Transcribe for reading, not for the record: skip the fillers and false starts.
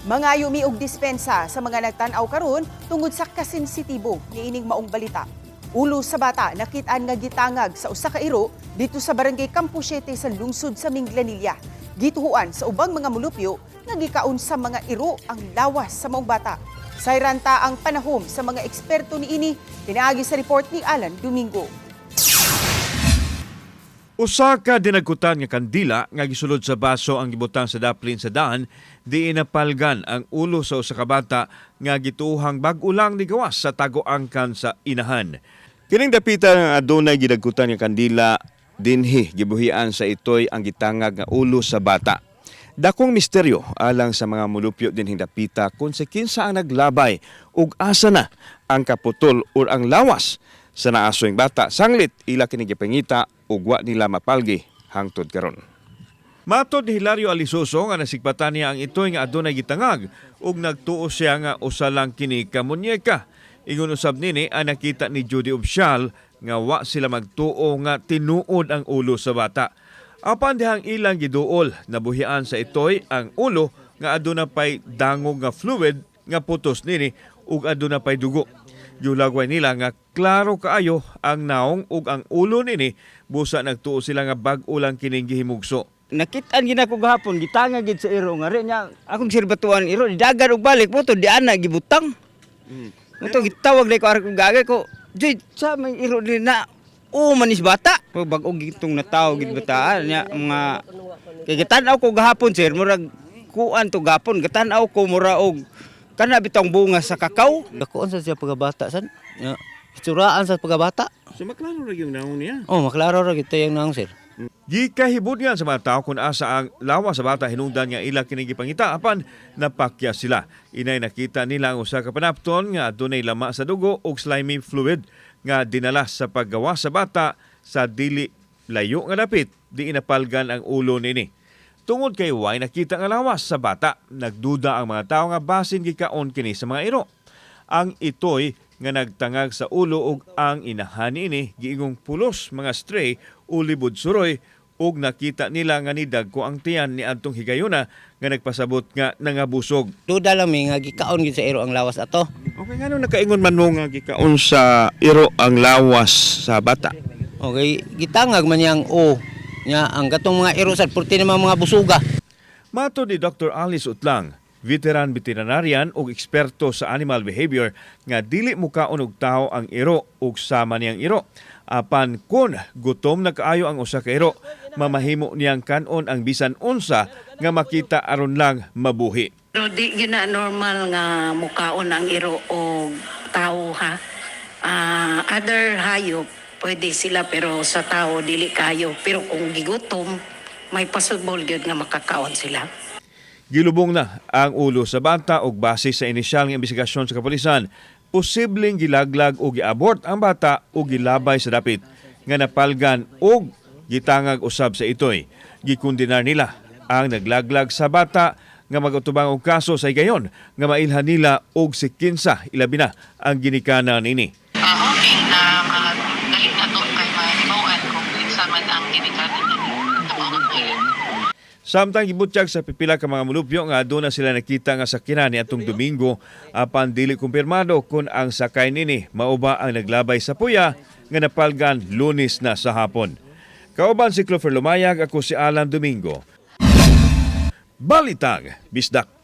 Mangayo mi og dispensa sa mga nagtan-aw karon tungod sa kasensitibo niining maong balita. Ulo sa bata nakit-an nga gitangag sa usa ka iro dito sa Barangay Campo 7 sa lungsod sa Minglanilla. Gituhuan sa ubang mga mulupyo nga gikaon sa mga iro ang lawas sa maong bata. Sayran ta ang panahom sa mga eksperto niini, pinaagi sa report ni Alan Domingo. Usa ka dinagkutan nga kandila nga gisulod sa baso ang gibutang sa daplin sa daan, diin napalgan ang ulo sa usa ka bata nga gituohang bag-o lang nigawas sa tago-angkan sa inahan. Kining dapita nga adunay gidagkutan nga kandila, dinhi gibuhian sa itoy ang gitangag nga ulo sa bata. Dakong misteryo alang sa mga mulupyo dinhing dapita kung sa kinsa ang naglabay ug asa na ang kaputol or ang lawas sa naasoing bata. Sanglit ila kini gipangita ug wa nila mapalgi hangtod karon. Matod ni Hilario Alisoso nga nasigpatan niya ang itoy nga adunay gitangag ug nagtuo siya nga usa lang kini ka munyeka. Ingon usab nini ang nakita ni Judy Obsyal nga wa sila magtuo nga tinuod ang ulo sa bata. Apan dihang ilang giduol, nabuhian sa itoy ang ulo nga aduna pay dangog nga fluid nga putos nini ug aduna pay dugo. Giulagway nila nga klaro kaayo ang naong ug ang ulo nini, busa nagtuo sila nga bag-o lang kining gihimugso. Nakitaan gid ako gahapon, gitanga gid sa iro nga rin niya. Akong sirbatuan iro, dagan og balik mo to di ana gibutang. Mo to gitawag ko arang gagay ko. Joy, sa may iro din na o manis bata. Pag bag-o gitong natawo gid bataan niya mga kay gitan-aw ko gahapon, sir, murag kuan to gahapon, gitan-aw ko mura og kana bitong bunga sa kakao. Dakuon sa siya pagkabata san. Ya, itsuraan sa pagkabata. So maklaro ra yung naong niya. Oh, maklaro ra gito yung naong, sir. Gikahibot nga sa mga tao kung asa ang lawas sa bata hinungdan nga ila kini gipangita apan napakya sila. Inay nakita nila ang usa ka panapton nga adunay lama sa dugo ug slimy fluid nga dinala sa paggawa sa bata sa dili layo nga dapit di inapalgan ang ulo nini. Tungod kay way nakita nga lawas sa bata, nagduda ang mga tao nga basin gikaon kini sa mga iro. Ang itoy nga nagtangag sa ulo ug ang inahan niini giingong pulos mga stray o libod suroy ug nakita nila nga nidagko ang tiyan ni adtong higayuna nga nagpasabot nga nangabusog. Duda lang mi nga gikaon gid sa iro ang lawas ato. Okay, ngano nakaingon man mo nga gikaon sa iro ang lawas sa bata? Okay, gitangag man niyang o. Nya ang katong mga iro sad purti naman mga busuga. Mato ni Dr. Alice Utlang, veteran veterinarian ug eksperto sa animal behavior, nga dili mukaon og tao ang iro ug sama niyang iro. Apan kun gutom na kaayo ang usa ka iro, mamahimo niyang kanon ang bisan unsa nga makita aron lang mabuhi. Pero di gyud na normal nga mukaon ang iro og tao, ha. Other hayop pwede sila, pero sa tao dili kayo. Pero kung gigutom, may possible gyud nga makakaon sila. Gilubong na ang ulo sa bata ug base sa inisyal nga investigasyon sa kapulisan, posibleng gilaglag o giabort ang bata o gilabay sa dapit nga napalgan og gitangag usab sa itoy. Gikundinar nila ang naglaglag sa bata nga magutubang og kaso sa higayon nga mailhan nila og si kinsa ilabi na ang ginikanan nini. Hoping na madali na to kay mahibaw-an kung kinsa man ang ginikanan nila. Mao na po yun. Samtang gibutyag sa pipila ka mga mulupyo nga aduna sila nakita nga sakyanan ni atong Domingo, apan dili kumpirmado kung ang sakay nini mao ba ang naglabay sa puya nga napalgan Lunes na sa hapon. Kauban si Clover Lumayag, ako si Alan Domingo. Balitang Bisdak.